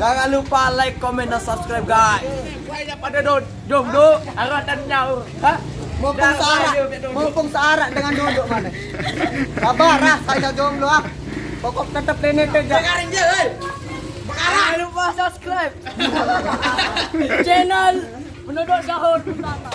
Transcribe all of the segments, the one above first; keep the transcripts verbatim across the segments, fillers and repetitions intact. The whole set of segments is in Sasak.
Jangan lupa like, comment, dan subscribe, guys. Saya pada do jomblo, arah dan nyawa. Hah? Mumpung searah, mumpung searah dengan duduk mana? Sabar ah, saya jomblo ah. Pokok tetap ini aja. Jangan lupa subscribe channel Penodok Sahur Pertama.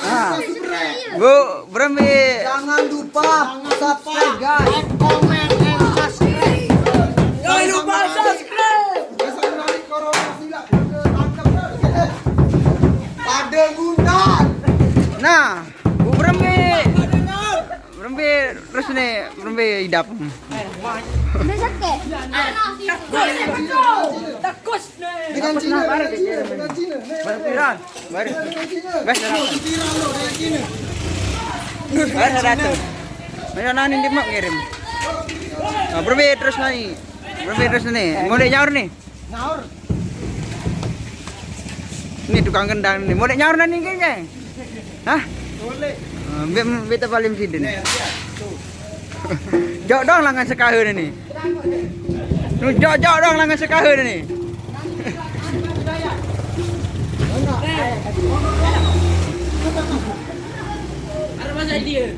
Ah. Bu, berembe. Jangan lupa subscribe, guys. Jangan lupa subscribe. Pada ngundang. Nah, bu, berembe. Berembe terus ni, berembe idap. Udah sakit. Dengan Cina, dengan Cina, dengan Cina. Baru viral. Baru. Dengan Cina. Bas, dah. Viral lo, dengan Cina. Bas, dah tu. Mana nani dia mau ngirim? Ah, berembe terus nani. Berembe terus ni. Mau dek nyaur ni. Nyaur. Ni tukang kendang ni. Mau dek nyaur nani kayaknya. Hah? Boleh. Ah, ambil, ambil tak paling sini ni. Jok dong langan sekahe ni. Nu jok, jok dong langan sekahe ni. Ada masa dia.